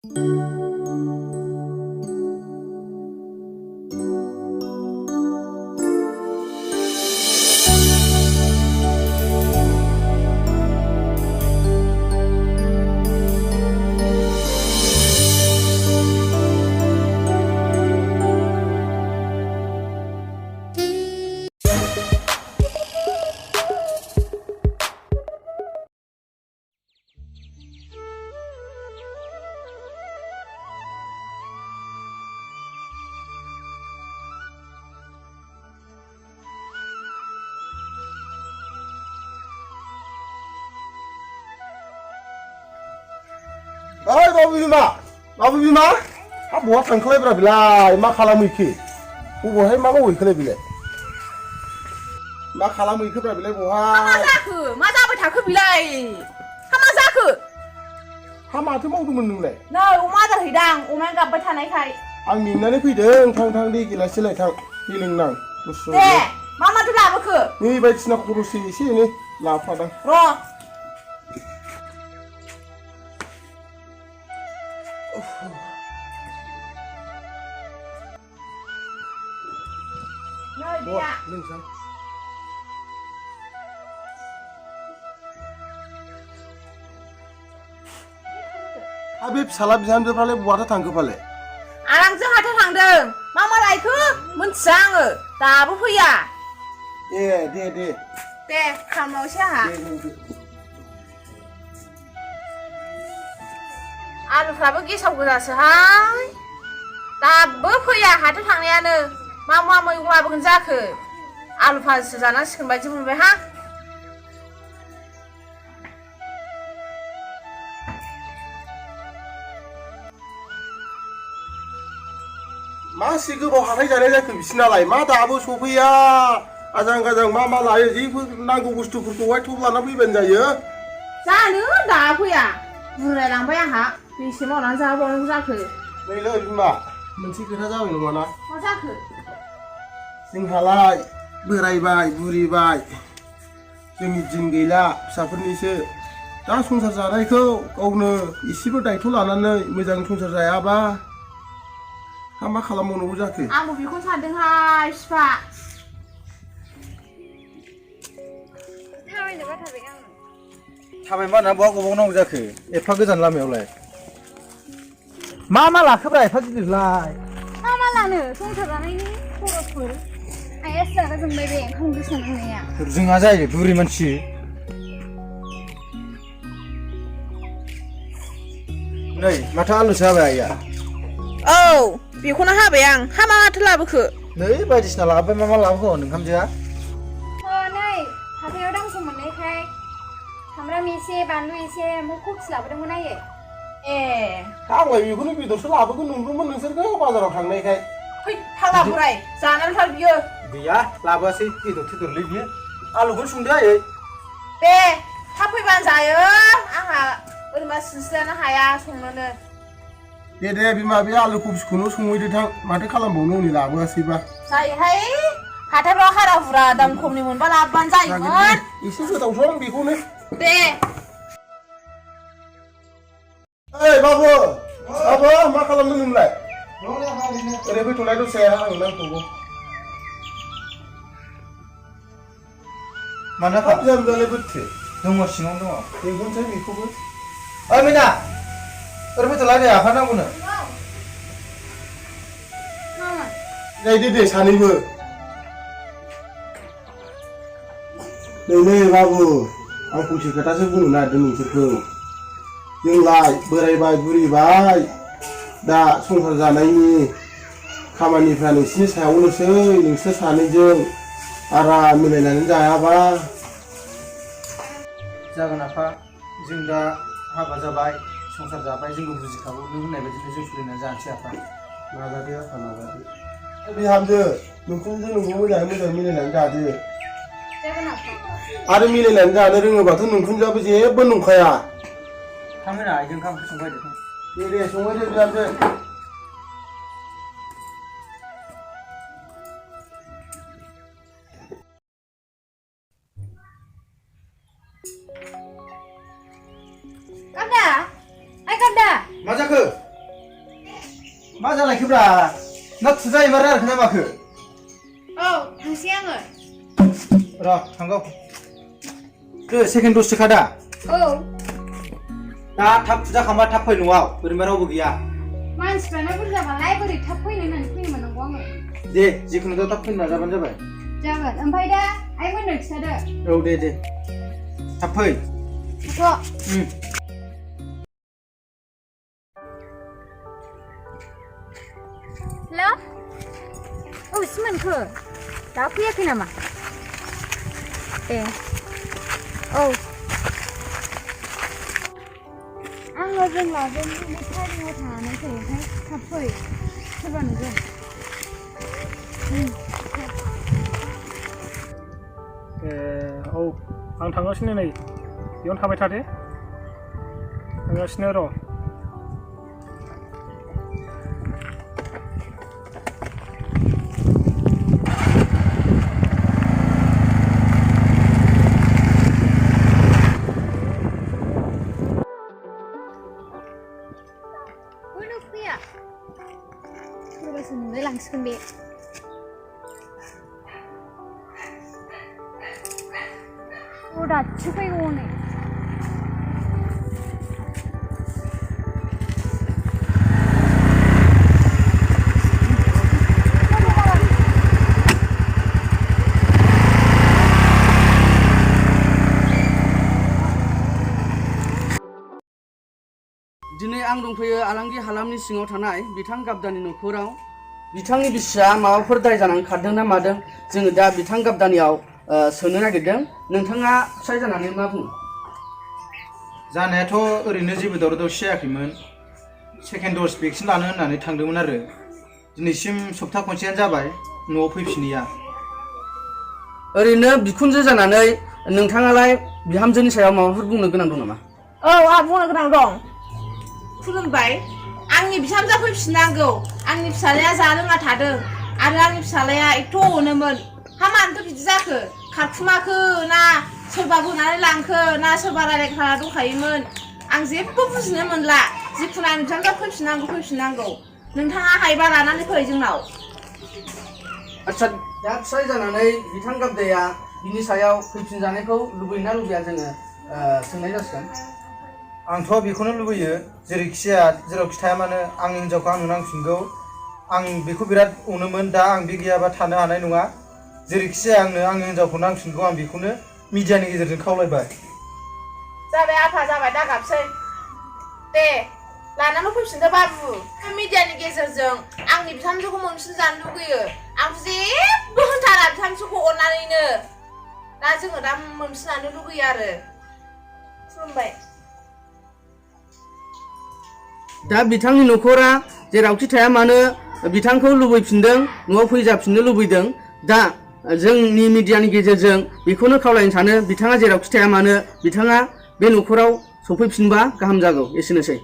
Oi, babu bima, apa buat tangkal berapa bila, mak kalam iki, buat mak mau ikut bila, mak kalam ikut berapa bila buat. Masa apa tak bilai, masa ke? Hama tu mau tu menung le. Nah, umar dah hidang, umar gak bertanai kai. Ang minna ni pideng, thang di gila silai thang, hiling nang, musuh. Mama tu lapa ke? Ni baik sini aku terus ni, lapa dah. Roh. Nah, dia. Lingsang. Habib salah bisa ambil pale buat tangke pale. Arangजों हाथाय थांदों मा मा लायखो मोनथिया आङो दाबो फैया दे खालामनोसै आंहा आलुफ्राबो गेसाव गोजासोहाय दाबो फैया हाथाय थांनायानो मा मा मैगं लाबोगोन जाखो आलु भाजिसो जानांसिगोन बायदि मोनबाय हा Masih gobaw hathai जानाय जाखो बिसिनालाय मा दाबो सफैया आजां गाजां मा लायो जेफोर नांगौ बुस्थुफोरखौहाय थब लाना फैबानो जायो जानो दा फैया बुरायलांबाय आंहा बेसे मावनानै जाबावनांगौ जाखो नैलै बिमा मोनसे खोथा जाबाय नङा ना मा जाखो जोंहालाय बोरायबाय बुरिबाय जोंनि दिन गैला फिसाफोरनिसो दा संसार जानायखौ गावनो एसेबो दायथ' लानानै मोजां संसार जायाबा मा खालामबावनांगौ जाखो आंबो बेखौनो सानदोंहाय फिफा थाबाय मा ना बहा गबावनांगौ जाखो एफा गोजान लामायावलाय मा लाखोब्रा एफा गिदिरलाय मा लानो संसार जानायनि खरसफोर आइयासो जागा जोंबाय बे ओंखाम ओंख्रि संनाया जोंहा जायो बुरि मानसि नै माथो आलुसो हाबाय आइया औ बेखौनो हाबाय आं हा माथो लाबोखो नै बायदिसिना लाबोबाय मा लाबोखो ओंखामजोआ नै हाथायाव दामसो मोननायखाय सामब्राम एसे बानलु एसे ओमफ्राय कफि लाबोदोंमोन आयै आंलाय बेखौनो बेदरसो लाबोगोन नंदोंमोन नोंसोरखौ बाजाराव थांनायखाय फै फाग्ला बोराय जानानै थार बियो गैया लाबोआसै बेदरलै बियो आलुखौनो संदो आयै दे थाब फैबानो जायो आंहा बोरमा सिनस्रियानो हाया संनोनो दे बिमा बे आलु कफिखौनो संहैदो थां माथो खालामबावनो हनै लाबोआसैबा जायोहाय हाथायफ्राव हारा हुरा दाम खमनि मोनबा लाबोबानो जायोमोन एसे गोदावसं बेखौनो दे ओइ बाबु मा खालामदों नोंलाय ओरै फैथ'लाय दसे आं नांथ'गौ मानो जामजालाय बोथो दङ सिङाव दङ बेखौनोसै बेखौबो ओइ मैना ओरै फैथ'लाय दे आफा नांगौनो दे सानैबो नै बाबु आं फंसे खोथासो बुंनो नागिरदों नोंसोरखौ जोंलाय बोरायबाय बुरिबाय दा संसार जानायनि खामानिफ्रा नोंसिनि सायावनोसै नोंसोर सानैजों आराम मिलायनानै जायाबा जागोन आफा जों दा हाबा जाबाय संसार जाबाय जोंबो बुजिखागौ नों होननाय बायदिनो जों सोलिनानै जानोसै आफा नाजादो आफा नाजादो बिहामजो नोंखौबो नोंखौ मोजाङै मोजां मिलायनानै जादो आरो मिलायनानै जानो रोङोबाथ' नोंखुनजोआबो जेबो नंखाया थांहोना आइजों ओंखाम ओंख्रि संबाय दे संहैदो बिहामजो Ganda मा जाखो मा जालायखोब्रा ना फुजा एबार आरोखि ना माखो औ थांसै आङो र' थांगौ सेकेन्ड दससोखा दा औ दा थाब फुजा खांबा थाब फै न'आव ओरैनो रावबो गैया मानसिफ्रानो बुरजाबालाय बोरै थाब फैनो होननानै फैनो मोननांगौ आङो दे जिखुनु दा थाब फैनो नाजाबानो जाबाय जागोन ओमफ्राय दा आइमोननो खिथादो औ दे थाब फै थ' हेल' औ सिमोनखो दा फैयाखै नामा ए औ आङो जों लागोन टाइमाव थानायखाय ओमफ्राय थाब फै सोरबा नुगोन औ आं थांगासिनो नै बेयावनो थाबाय थादे थांगासिनो र' फैया सोरबासो नुलाय लांसिगोन बे दासो फैगौ हनै दिनै आं दंफैयो आलांगि हालामनि सिङाव थानाय बिथां गाबदानि न'खराव बिथांनि बिसिया माबाफोर दाय जानानै खारदों ना मादों जोङो दा बिथां गाबदानियाव सोंनो नागिरदों नोंथाङा फिसाय जानानै मा बुङो जानायाथ' ओरैनो जेबो दावराव-दावसि जायाखैमोन सेकेन्ड द'ज भेक्सिन लानो होननानै थांदोंमोन आरो दिनैसिम सप्ता खनसेयानो जाबाय न'आव फैफिनैया ओरैनो बिखुनजो जानानै नोंथाङालाय बिहामजोनि सायाव माबाफोर बुंनो गोनां दं नामा औ आंहा बुंनो गोनां दं खुलुमबाय आंनि बिहामजोआ फैफिननांगौ आंनि फिसालाया जानो रोङा थादों आरो आंनि फिसालाया एथ' अनोमोन हा मानोथो बिदि जाखो खारखुमाखो ना सोरबा बोनानै लांखो ना सोरबा रायलायग्रा दंखायोमोन आं जेबो बुजिनो मोनला जिखुनु आंनि बिहामजोआ फैफिननांगौ नोंथाङा हायोबा लानानै फै जोंनाव आच्छा दा फिसाय जानानै बिथां गाबदाया बिनि सायाव फैफिनजानायखौ लुबैना लुबैया जोङो सोंनाय जासिगोन आंथ' बेखौनो लुबैयो जेरैखि जाया जेरावखि थाया मानो आंनि हिन्जावखौ आंनो नांफिनगौ आं बेखौ बिराद अनोमोन दा आं बे गैयाबा थानो हानाय नङा जेरैखि जाया आंनो आंनि हिन्जावखौ नांफिनगौ आं बेखौनो मिडियानि गेजेरजों खावलायबाय जाबाय आफा जाबाय दागाबसै दे लानानै फैफिनदो बाबु मिडियानि गेजेरजों आंनि बिहामजोखौ मोनफिनजानो लुगैयो आंथ' जेबो होनथारा बिहामजोखौ अननानैनो दा जोङो दा मोनफिनजानो लुगैयो आरो खुलुमबाय दा बिथांनि न'खरा जेरावखि थाया मानो बिथांखौ लुबैफिनदों न'आव फैजाफिननो लुबैदों दा जोंनि मिडियानि गेजेरजों बेखौनो खावलायनो सानो बिथाङा जेरावखि थाया मानो बिथाङा बे न'खराव सफैफिनबा गाहाम जागौ एसेनोसै